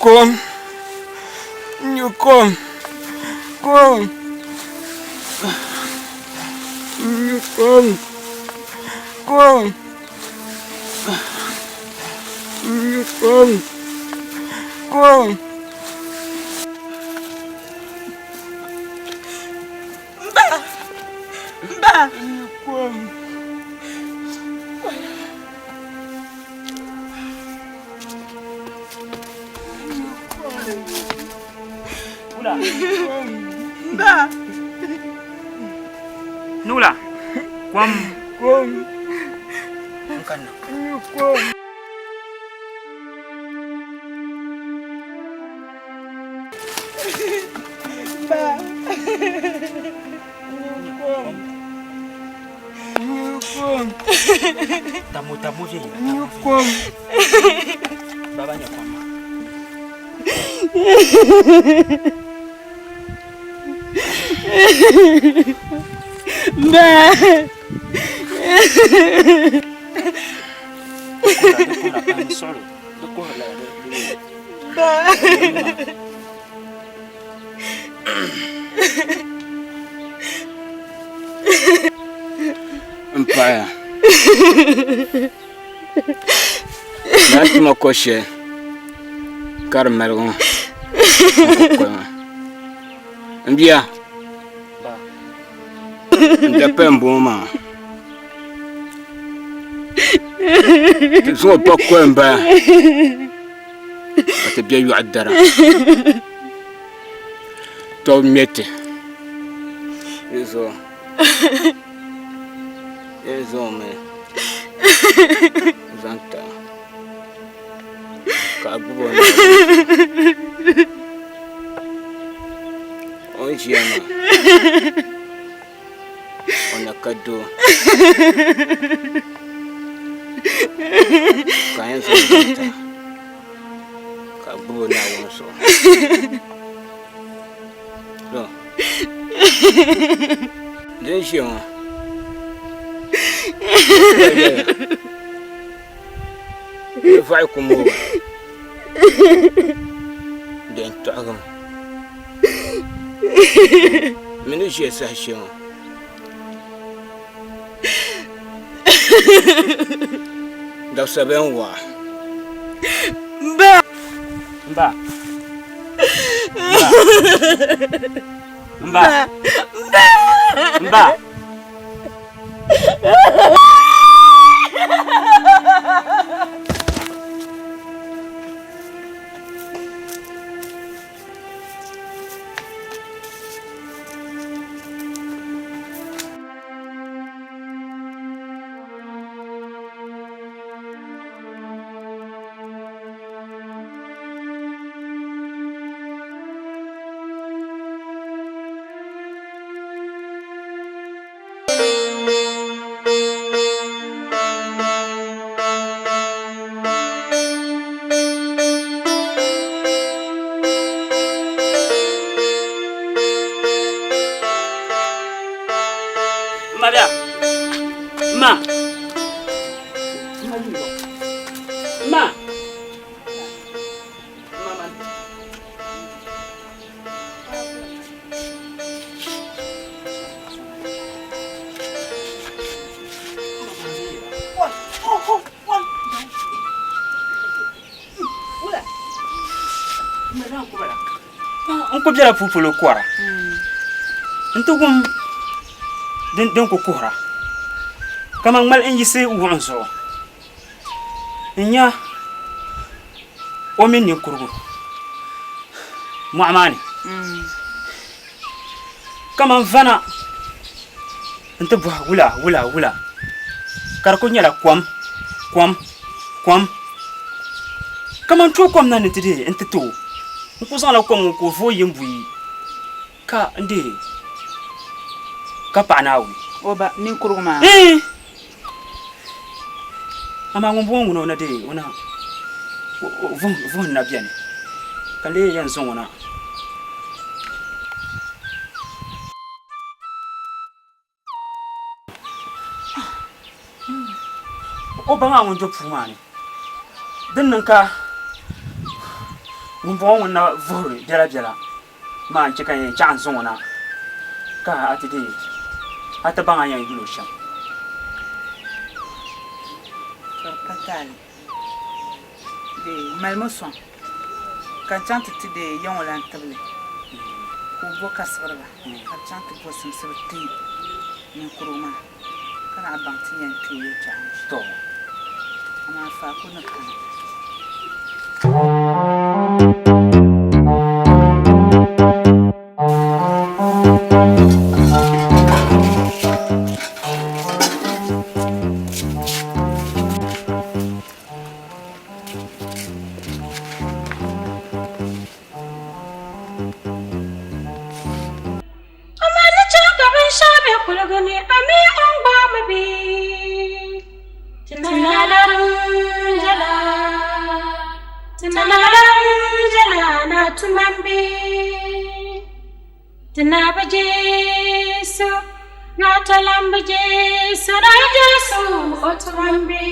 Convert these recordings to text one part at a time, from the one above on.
Kom. Nyu kom. Kom. Nyu kom. Kom. Nyu kom. Kom. Mba! Mba! Nyu kom. Mba! Nula, kom. Kom. N kanna. Nyu kom. Mba! Nyu kom. Tamu tamu viɛnyɛla. Nyu kom. Baba nya kom maa. Mba! Mba! N paɣiya. Naan tuma ko shɛli ka di maligi ŋɔ n bia n dapali n bɔŋɔ maa ti zaŋ o pa koli n bala ka ti bɛ yɔɣu dara tɔbu ŋmɛ ti di zuɣu di zuɣu mi zaŋ ta ka a gbubi o o ni ʒiya maa o na ka doo ka a yɛn zaŋ zaŋ ta ka a gbubi o Naawuni zuɣu to din ʒiya ŋɔ di vaɣi ku moogi din tɔhigimi mi ni ʒiya saha shɛli ŋɔ Dabisa bɛn waɣa. Mba! Mba! Mba! Mba! Mba! N ku bela puu polo kɔra nti wum din ku kuhira kaman ŋmali n-yiɣisi wuɣim zuɣu n-nya o mini ninkurigu mɔɣu maa ni kaman vana nti bɔhi wula wula wula ka di kuli nyɛla kom kom kom kaman tooi kom na ni ti dee nti ti o n kuli zaŋla kom ŋɔ ka o vooi yim buyi ka n dee ka paɣi Naawuni. O ba ninkurigu maa. Iin! Amaa ŋumbɔŋɔ ŋuna o na dee o na vuhim na beni ka n lee yɛn zaŋ o na. O ba maa ŋun do puu maa ni din niŋ ka ŋunbɔŋɔ ŋun na vuhiri biɛlabiɛla maa n-chɛ ka n yɛn chaɣ n-zaŋ o na ka a ti deei a ti baŋ a ni yɛn yul o shɛm. Ka di pa taali bee malimi sɔŋ ka n chaŋ ti ti deei ya ŋɔ lan tibili ka o bo kasiɣiriba ka bɛ chaŋ ti bo simsibu ti ninkurigu maa ka naɣ baŋ ti ni yɛn kpi o yɛltɔɣa ŋɔ shɛm. Amaa faako ni kani. Amaa ni chaŋ ka binshɛɣu be kuligi ni, a mi o ni gbaai mi bee? Ti na na tumambi Ti na bi Jesu na tolambi Jesu na Jesu o tumambi.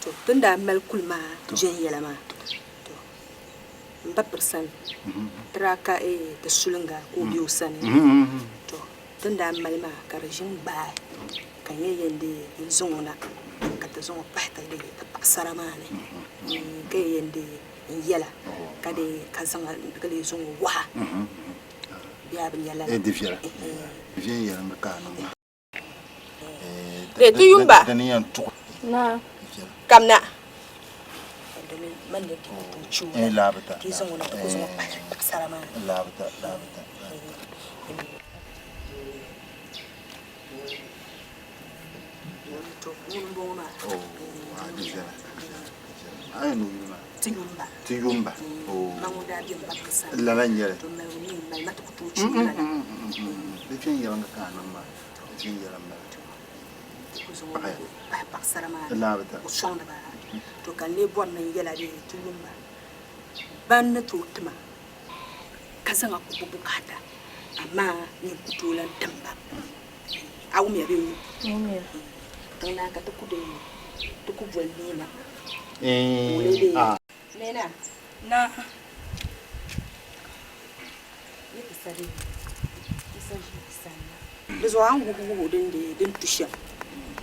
To ti ni daa mali kuli maa viɛnyɛla maa to m ba piri sani ti daa ka ti sulinga ka o be o sani to ti ni daa mali maa ka di ʒini gbaai ka n yɛn yɛn dee n zaŋ o na ka ti zaŋ o pahi ti paɣasara maa ni ka yɛn yɛn dee n yɛla ka dee ka zaŋ ka lee zaŋ o waha bee a bi nya lala. Di viɛla viɛnyɛliŋga ka a niŋ maa. Dee ti yumba kamina Ti yumba lala n-nyɛ li di viɛnyɛliŋga ka a niŋ maa viɛnyɛla m-bala pahi paɣasara maa o sɔŋdi ba to ka n lee bɔri ni n yɛla bee ti yumba ban ni tooi tima ka zaŋ a ku bo bukaata amaa nyin ku tooi lan tim ba a wumya bee wum tiŋ naa ka ti ku dee ti ku boli neena ka o lee dee neena naa yi ti sa dee yi sa ʒi ti sanna. Di zuɣu a ni wuhi wuhi o din dee din tu shɛm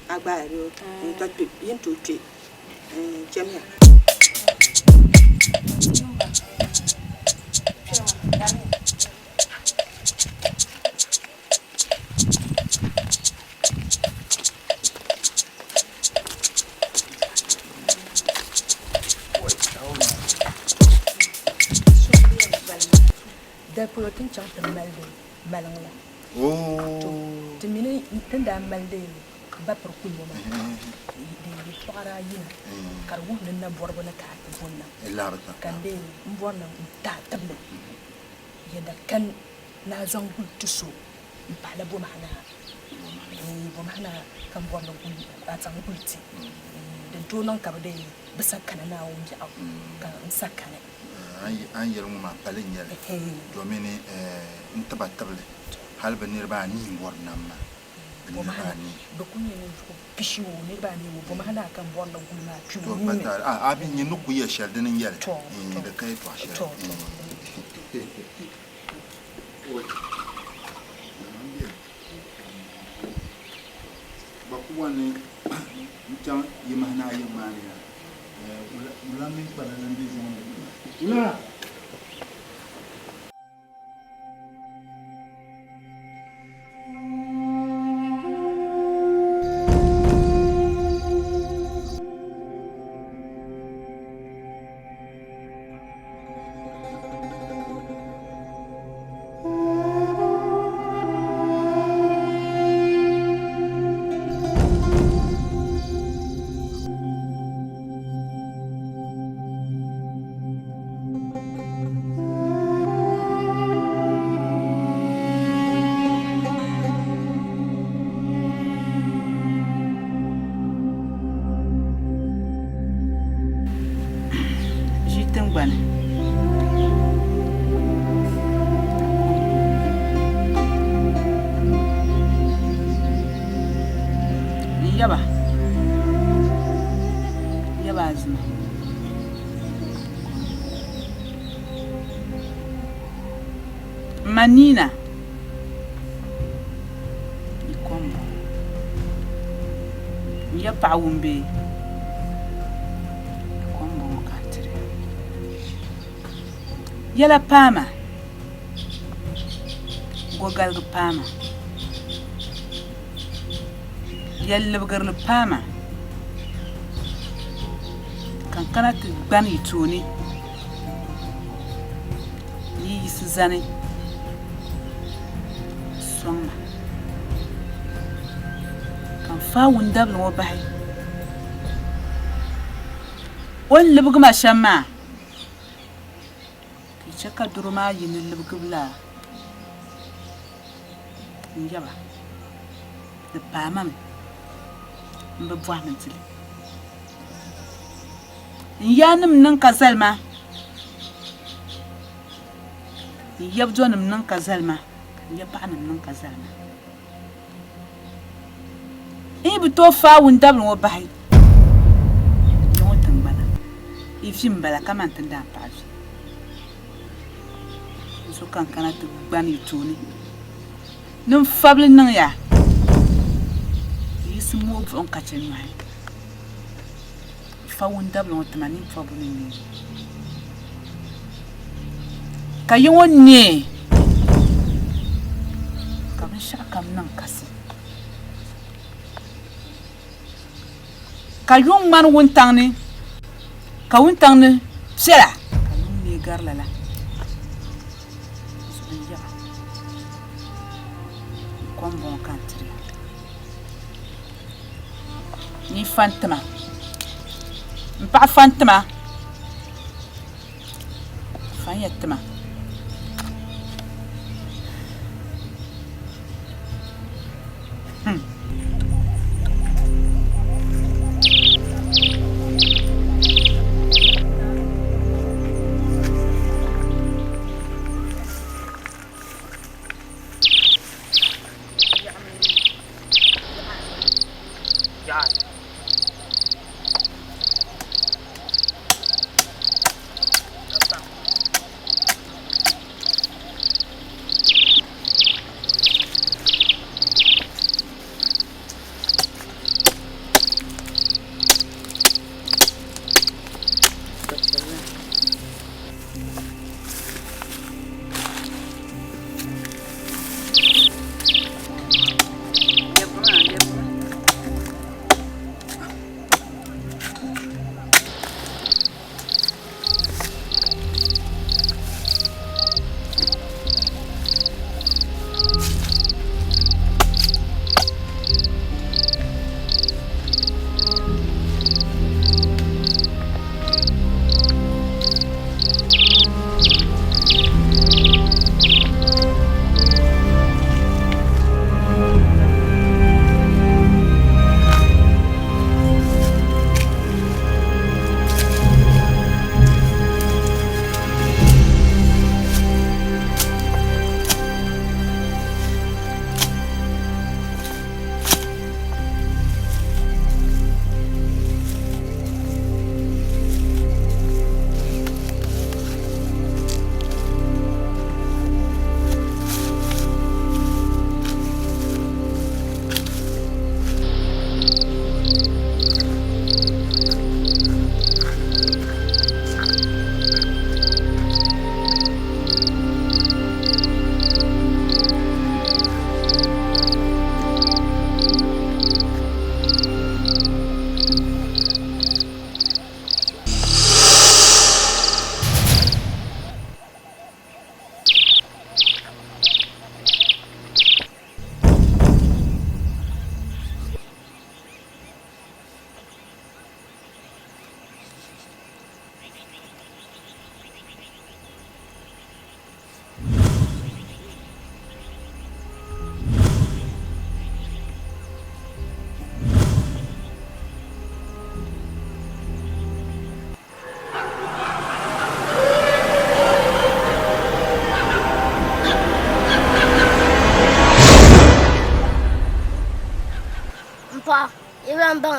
a gbaai bee n-ka kpe yi ni tooi kpe chamiya. Dali polo ti ni chaŋ ti mali di maliŋ la. To, ti mi ni ti ni daa mali di bapiri kuli ŋɔ maa, di yɛtɔɣa daa yina ka di wuhi ni na bɔribu ni ka a ti bo nam. Ka n dee m bɔri ni n ti a tibili yɛda kani ni a zaŋ guli ti so m-pahila Bomahinaa. Eeh Bomahinaa ka m bɔri ni a zaŋ guli ti. Din tooi niŋ ka bɛ dee bi sa kana Naawuni biɛɣu ka n sa kani. A ni yɛli ŋɔ maa pali n-nyɛ li domini n ti ba tibili hali bɛ niriba anii m-bɔri nam maa. Bɛ niriba anii. Bɛ kul nyɛ ninvuɣ pishi o niriba anii o Bomahinaa ka m bɔri ni guli maa kpi o To, nuu ni. pa taali. A bi nyɛ ni ku yɛli shɛli dini n-nyɛ li. Di ka yɛtɔɣ shɛli. Gba ku bɔri ni n chaŋ Yimahinaa yiŋ maa ni yaa. Wula mini kpalala m-be zuŋɔ ni? Wula! Ʒii tiŋgbani. N yaba, n yaba Azima. M ma Nina, yi kom bɔŋɔ. N ya paɣa Wumbee, yi kom bɔŋɔ ka n tiri ya. Yɛla paama, gogaligi paama, yɛlibigirili paama. Ka n kana ti gbani yi tooni ni yi yiɣisi zani sɔŋ ma, ka n faai wundabili ŋɔ bahi o ni libigi ma shɛm maa, ka yi chɛ ka dɔro maa yi ni libigibu la n yaba. Di paai ma mi, m bi bɔhimi di li. N yaannim niŋ ka zalima, n yabidɔnim niŋ ka zalima, ka n yapaɣinim niŋ ka zalima. N yi bi tooi faai wundabili ŋɔ bahi ya ŋɔ tiŋgbana, yi vi m-bala kaman tindaanpaɣa vi. N so ka n kana ti gbani yi tooni. Ni n fabili niŋ ya, yiɣisi mooi buɣim ka chɛ nyɔhi. Fa wundabili ŋɔ ti ma nini pɔbbu ni neei. Ka ya ŋɔ neei, ka binshɛɣukam niŋ kasi. Ka yuŋ ŋmani wuntaŋ ni, ka wuntaŋ ni piɛla, ka yuŋ neei gari lala. Zuɣu n-yɛba, Kom bɔŋɔ ka n tiri ya. Ni yi fa n-ti ma, m paɣa fa n-ti ma, fan ya ti ma.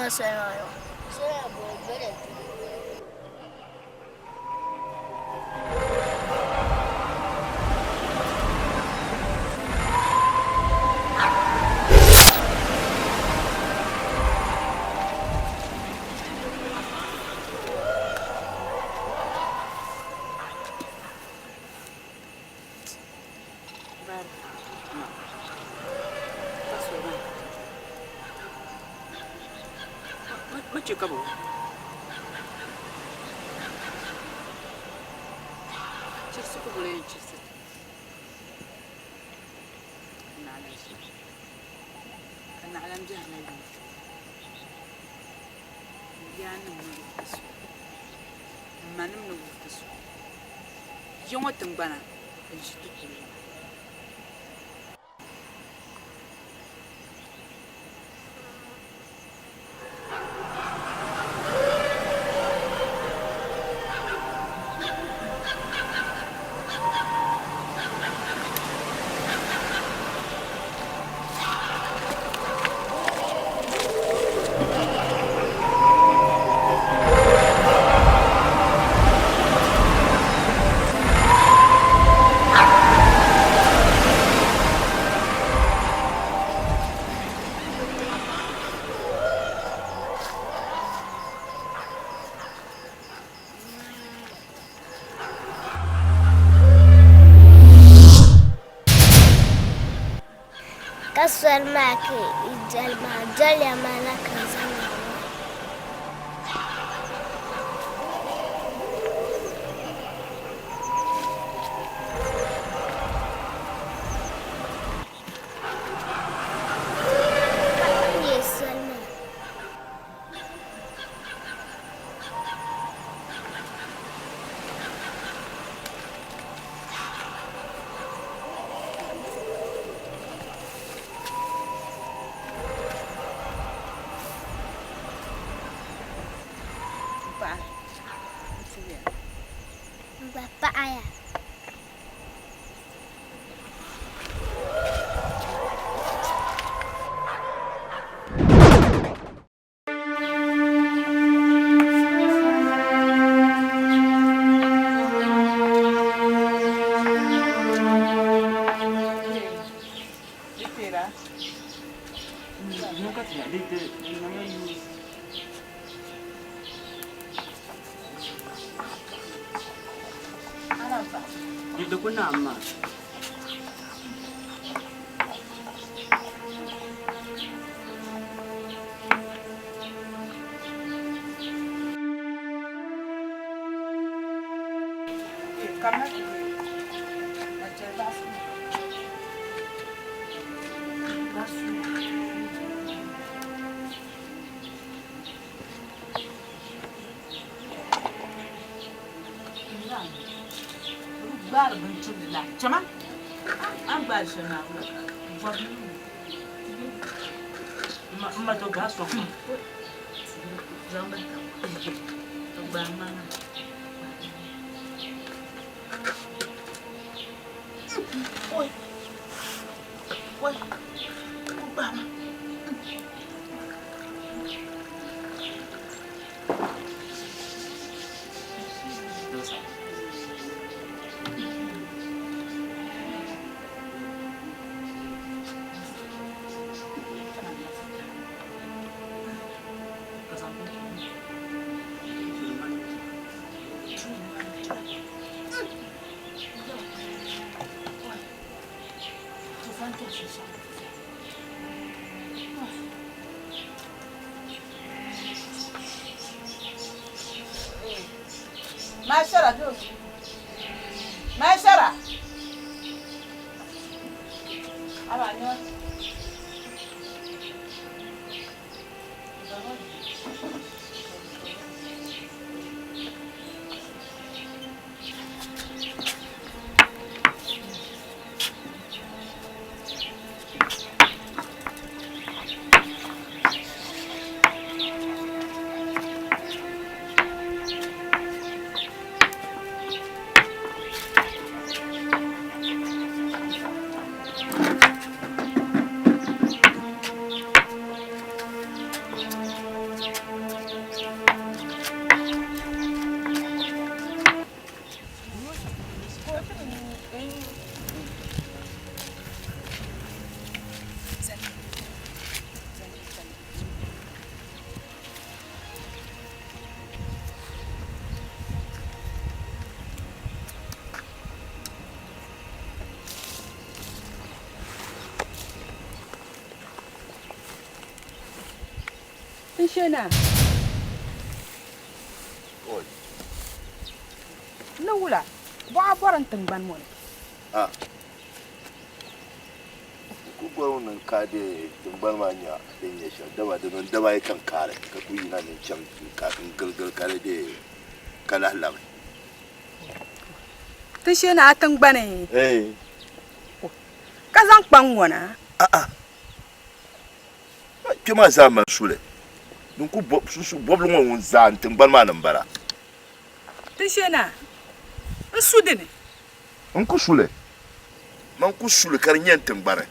doli soli maa zuɣu. Soli maa bɔ doli ti. Ma chɛ ka bɛ Chirisi ku boli yɛn chirisi ka naɣilam biɛhirila yuŋ yaannim ni wuhi ti so m manim ni wuhi ti so ya ŋɔ tiŋgbana n ʒi ti kuli maa. Ka soli maa ka yi doli maa, doliya ma na ka n zaŋ ya ŋɔ. Ka n nyɛ soli maa. N gba paɣiya. Di ku naam maa. M ma to gahi sɔŋ ma. Maishara Maishara Aba nyo. Tinshee-naa. Ni wula, bɔɣa bɔri n tiŋgbani ŋɔ ni? A N ku bɔri ni n kaai deei tiŋgbani maa nya din nyɛ shɛli, dama di niŋ daba ayi ka n kaai li, ka ku yina ni n chaŋ n-giligili ka di deei ka lahi labi. Tinshee-naa, a tiŋgbani ka zaŋ kpaŋ ŋɔ na? A'a, Kpe maa zaa mali suli. Din ku bɔbili ŋɔ ŋun zaa n tiŋgbani maa ni m-bala. Tinshee-naa, n su di ni. N ku su li. Man ku su li ka di nyɛ n tiŋgbani.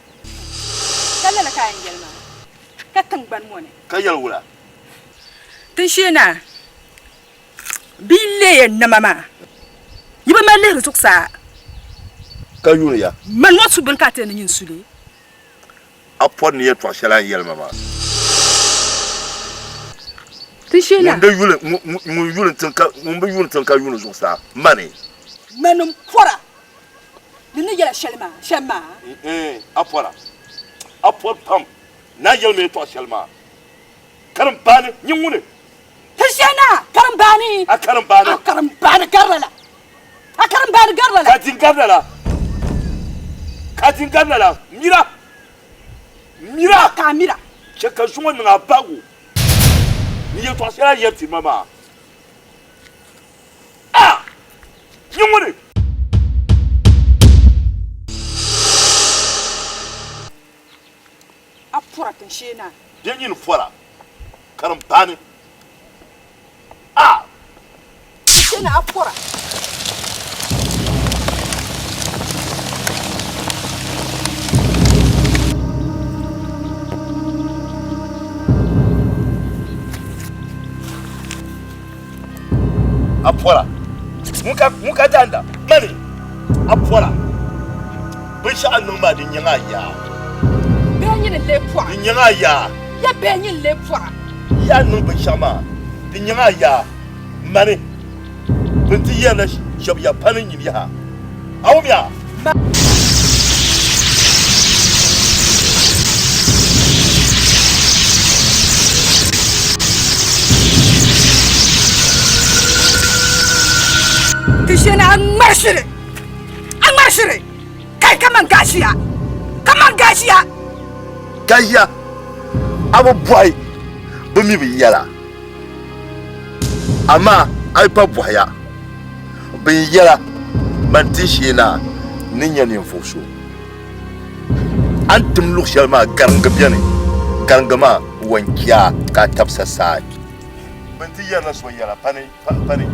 Ka lala ka a yɛn yɛli maa, ka tiŋgbani ŋɔ ni. Ka yɛli wula? Tinshee-naa, bɛ yi leei ya nama maa, yi bi mali lihiri zuɣusaa. Ka yuuni ya. Mani ŋɔ su bini ka a ti yɛn ni nyin su li. A pɔri ni yɛtɔɣ shɛli a ni yɛli ma maa. Ti shee na. Ŋun bi yuuni tiŋ ka yuuni zuɣusaa, mani. Mani m-pɔra di ni yɛla shɛli maa shɛm maa. A pɔra. A pɔri pam ni a yɛli ma yɛtɔɣ shɛli maa. Karimbaani, nyin ŋuni? Ti shee na, karimbaani. A karimbaani. A karimbaani garila la. A karimbaani garila la. Ka din garila la. Ka din garila la. Mira. Mira. Ka a mira. Chɛ ka zuŋɔ niŋ a bahigu ni yɛltɔɣa shɛli a ni yɛri ti ma maa. A! Nyin ŋuni? A pɔra tinshee naa. Bɛ nyin pɔra karimbaani. A! Tinshee naa, a pɔra. A pɔra. Ŋun ka daanda, mani, a pɔra. Binshɛɣu a ni niŋ maa di nyaŋ a yaa. Bee nyini n-lee pɔra. Di nyaŋ a yaa. Ya bee nyini n-lee pɔra. Yaa niŋ binshɛɣu maa di nyaŋ a yaa. Mani, bɛ ni ti yɛrila shɛba ya pa ni nyini yaha. A wumya? Ti shee ni a ŋmari shiri, a ŋmari shiri. Kai kaman gaashiya, kaman gaashiya. Gaashiya, a bi bɔhi bɛ mi bi yɛla, amaa a yi pa bɔhiya bɛn yɛla man tinshee naa ni nya ninvuɣ so. A ni tim luɣ shɛli maa gariŋgi beni, gariŋgi maa wankiya ka a tabisa saai. Bɛ ni ti yɛrila so yɛla pa ni.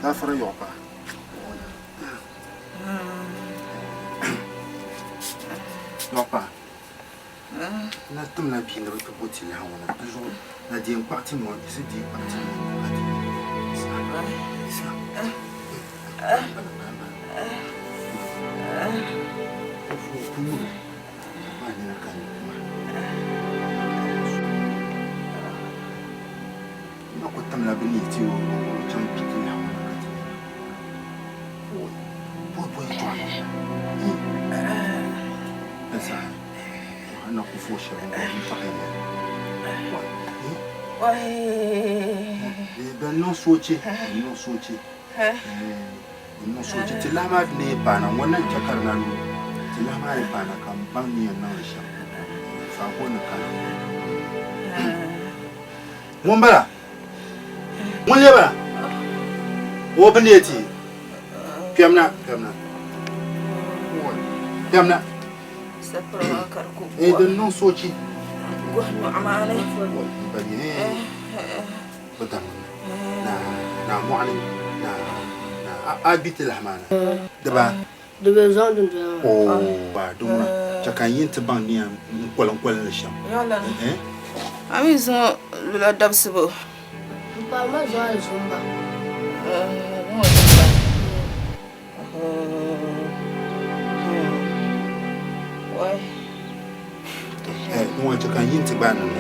Gaafara yɔɣu paɣa. Yɔɣu paɣa. Na timla bia ni bɛ ti bo ti lahi ŋɔ na. Di zuɣu na deei n-kpaɣi ti ŋɔ, yiɣisi deei kpaɣi ti ŋɔ ka ti yiɣisina. Na ku timla bɛ ni ti o chaŋ kpi ti lahi ŋɔ na ka ti bɔi bɔi yɛtɔɣa na ku fo shɛli n-pahi bɛn niŋ soochi bɛn niŋ soochi bɛn niŋ soochi ti lahi maa ni paana ŋɔ na n-chɛ ka di na lu ti lahi maa ni paana ka m baŋ ni yɛn niŋli shɛm faako ni kana ŋun bala ŋun lee bala o bi neei ti kpɛmna kpɛmna kpɛmna ee din niŋ soochi bi daŋ na na mɔɣuni na na a gbi ti lahi maa na diba Di bɛ zaŋ dundɔya maa. Oo ba di ŋuna chɛ ka n yi nti baŋ ni yɛn n koliŋkoliŋ li shɛm. Yaɣilana, a mi zuŋɔ lula dabisibu. M paɣa ma zuɣu a zumba. Zuŋɔ zumba. Wai. Di ŋuna chɛ ka n yi nti gbaai niŋ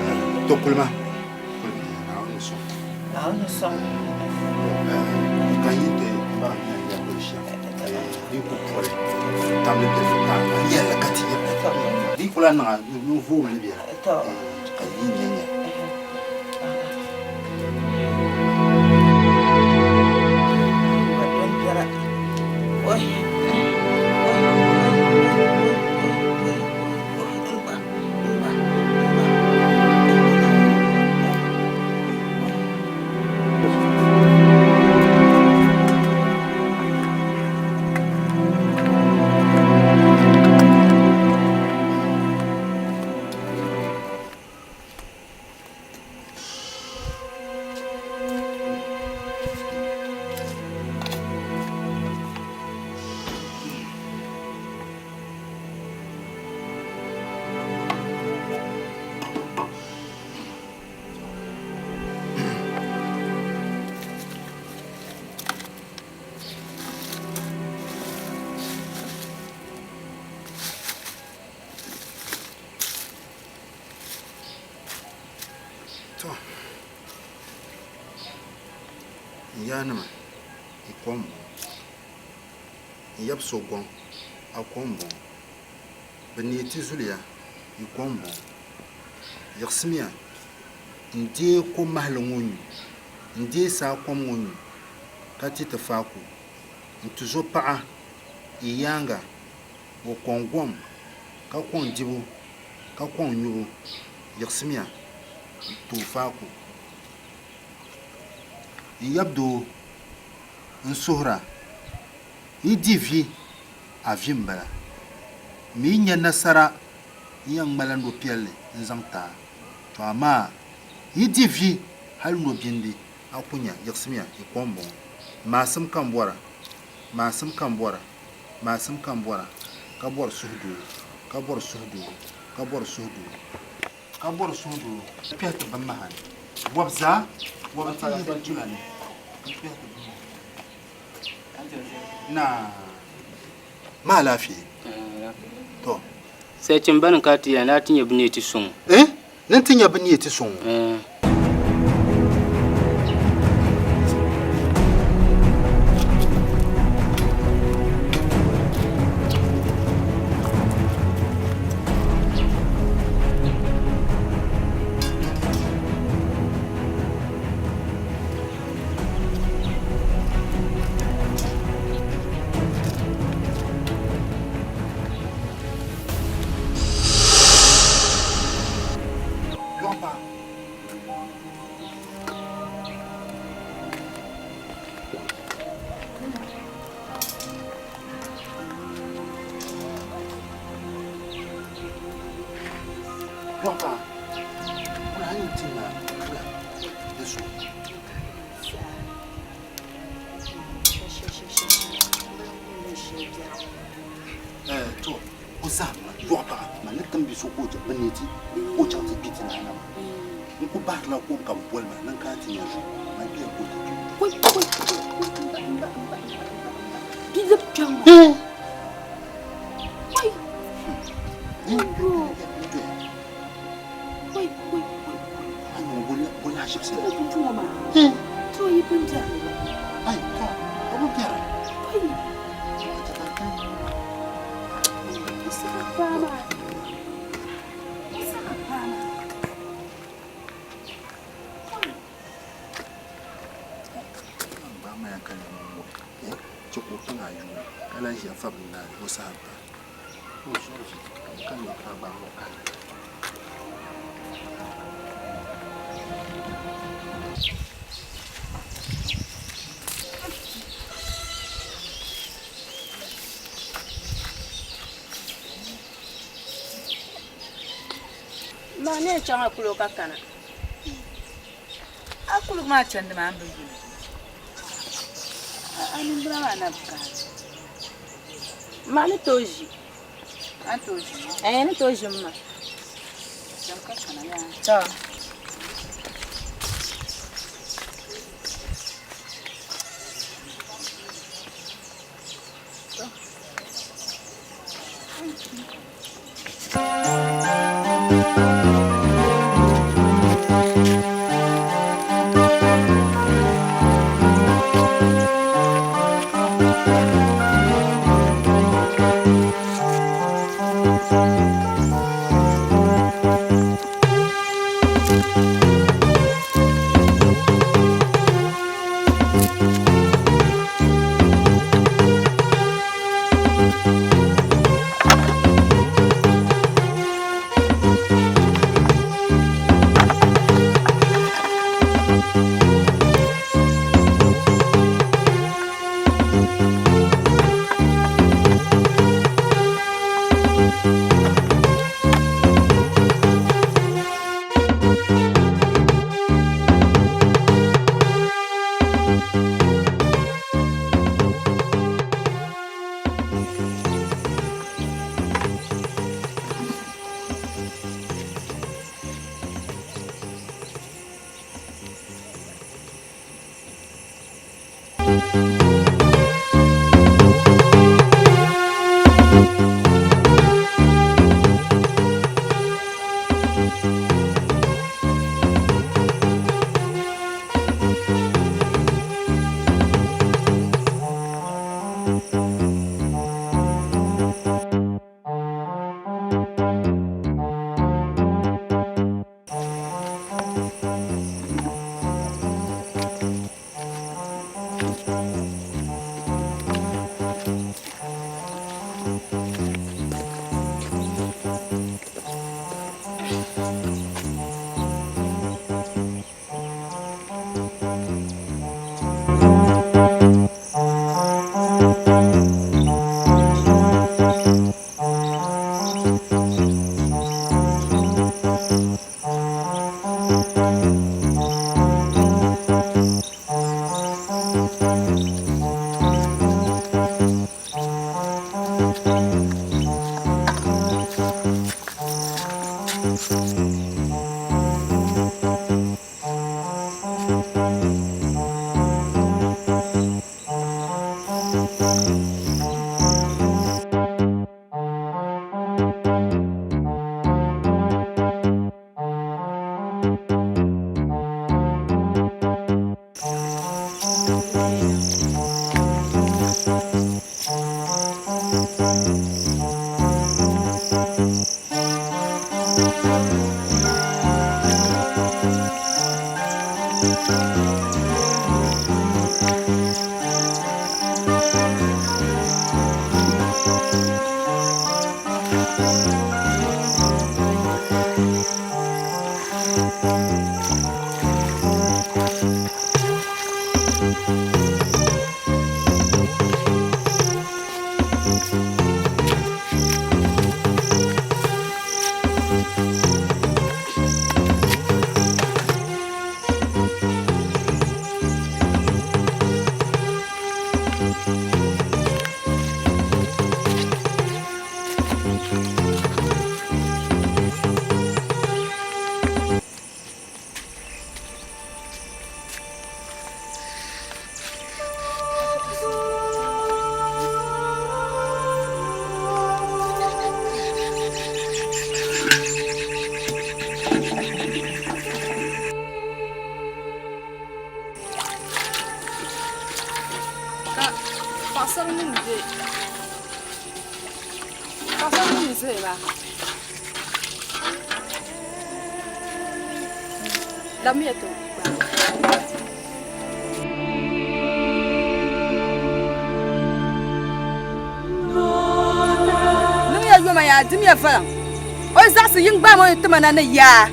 to kulima. Kulima, Naawuni ni sɔŋ. Naawuni ni sɔŋ. Ka n yi nti baŋ ni yɛn yɛli shɛm. Di ku pɔli tamli piɛlli ka a yɛlli ka ti yɛli di ku lahi niŋ a n vooi li bɛ ka yi nyɛ nyɛ. To, n yaanima, yi kom m-bɔŋɔ. N yab so gɔŋ, a kom m-bɔŋɔ. Bɛ neei ti zuliya, yi kom m-bɔŋɔ. Yiɣisimiya n-deei ko mahili ŋɔ nyu, n-deei saa kom ŋɔ nyu, ka ti ti faako. N tuzo paɣa, yi yaaŋa, o kɔŋ gom, ka kɔŋ dibu, ka kɔŋ nyubu, yiɣisimiya n-ti o faako. N yab doo, n suhir a, yi di vi, a vi m-bala. Mi yi nya nasara, n yɛn ŋmala no piɛlli n-zaŋ ti a. To amaa yi di vi hal no bindi, a ku nya, yiɣisimiya, yi kom m-bɔŋɔ. Maasim ka m bɔra, maasim ka m bɔra, maasim ka m bɔra, ka bɔri suhudoo, ka bɔri suhudoo, ka bɔri suhudoo, ka bɔri suhudoo. Ka kpɛhi ti bimmaha ni. Wɔb zaa, wɔb ti yihi ba tula ni, ka kpɛhi ti bimmaha ni. Naa, ma alaafee? To. Sachin bani ka ti yɛli ni a ti nya bɛ ni ti sɔŋ o. Eh? Ni n ti nya bɛ ni ti sɔŋ o? Eh. Yɔɣu paɣa, Yɔɣu paɣa, man ni tim bi so ka o chaŋ, bɛ neei ti ka o chaŋ ti gbi ti nahanama. N ku bahirila kom ka bɛ boli ma ni n kana ti nya ʒuri, man kpɛya ka o ti kpi. Kɔi, kɔi, kɔi, kɔi, m ba, m ba, m ba, m ba, m ba, m ba. Bia lab kpɛŋ maa. Kɔi. Kɔi, kɔi, kɔi, kɔi. A nyɛ ŋɔ bo lahaʒibisi la. Pumpɔŋɔ maa, ti o yi pun biɛri li. Ai, tɔ, o bi biɛri. Kɔi. Ma ni yɛn chaŋ a kulo ka kana. A kuliga maa chandi maa m bi yuli. A nimbila maa na bi kaai. Ma ni tooi ʒi. A ni tooi ʒi? Ɛɛn, ni tooi ʒi m ma. Cham ka kana yaa. Tɔ. Paɣasara nim bɛ paɣasara nim n ʒɛya maa labimiya ti Niŋya yoma yaa dimiya faliŋ o yi zaɣisi yin gbaam o ni tima na ni yaa.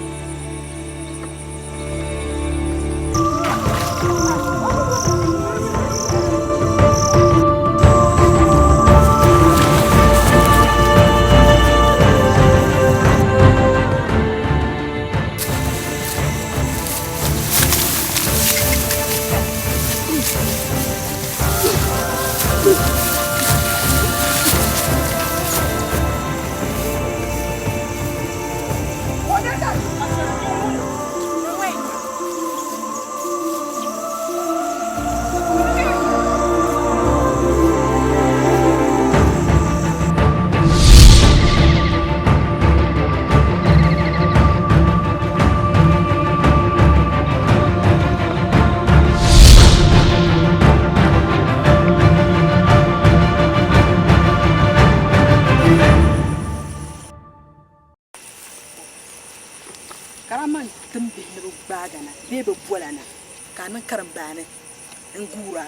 Karama n-tim bihi ni bɛ gbaag a na bee bɛ bol a na ka a niŋ karimbaani n-guur a.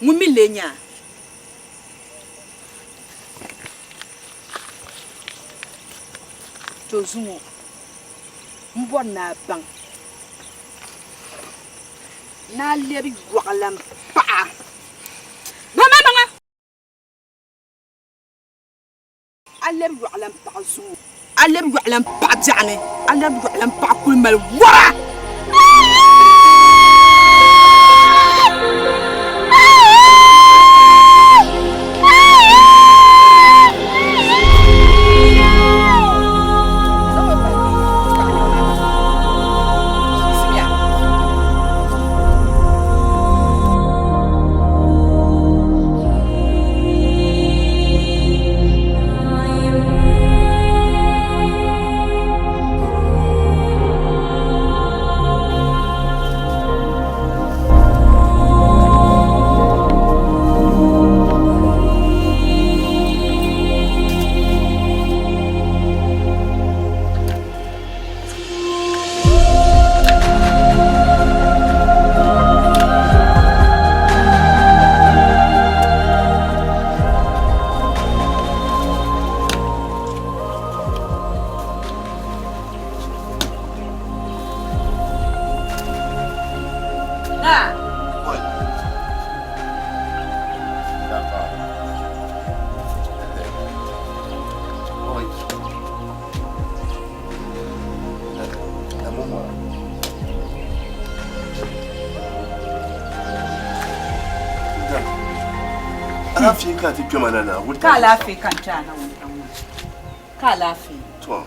Ŋun mi n-lee nyɛ a? To zuŋɔ m bɔri ni a baŋ ni a lɛbi yɔɣilan paɣa. Maŋmaŋa! A lɛbi yɔɣilan paɣa zuŋɔ. A lɛbi yɔɣilan paɣa biɛɣuni. A lɛbi yɔɣilan paɣa kuli mali wɔra. Alaafee ka ti kpɛma na na. Ka alaafee ka n kpɛ a na wuntaŋ maa. Ka alaafee. To.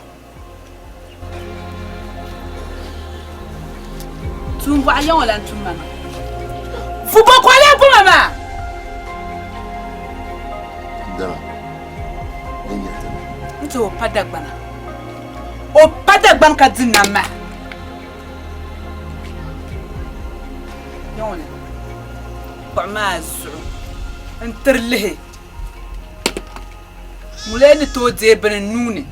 Tuumbɔɣu ya ŋɔ lan tum ma maa. Vubɔ ka o lee bu ma maa. Dama, ni nyɛ ti. N ti o pa Dagbana. O pa Dagbani ka di nam maa. Ya ŋɔ lan kpuɣi maa zuɣu n-tiri lihi. Ŋun lee ni tooi deei bini n nuu ni.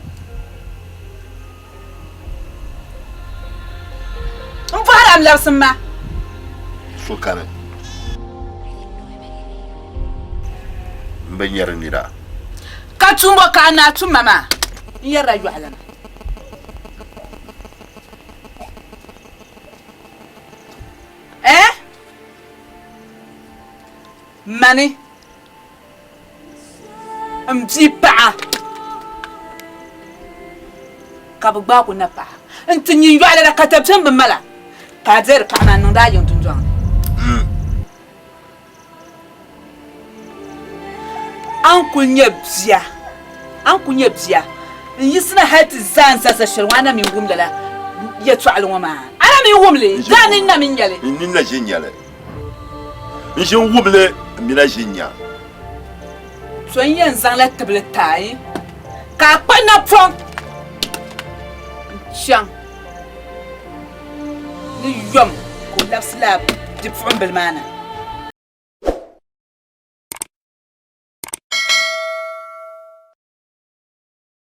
N bɔhiri a m-labisi ma. So kani m bi nyari nira. Ka tuumbo ka a naa tum ma maa? N yɛrila yɔɣilana. Eh? Mani M bia paɣa ka bɛ gbaag o na paɣa nti nyin yɔɣili la ka dabiɛm bi mal a, ka a deeri paɣa maa n-niŋdi a yiŋ dundɔŋ ni. A ni kul nyɛ bia, a ni kul nyɛ bia n-yiɣisina hal ti zaa n-za za shɛli ŋɔ, a na mi wum lala yɛtɔɣili ŋɔ maa? A na mi wum li? Di a nini na mi nya li? N nini na ʒi n-nya li. N ʒi n-wum li, m mi na ʒi n-nya. So n-yɛn zaŋla tibili taai ka a kpuɣi napɔŋ n-chaŋ ni yom ka o labisi lala bipuɣimbila maa na.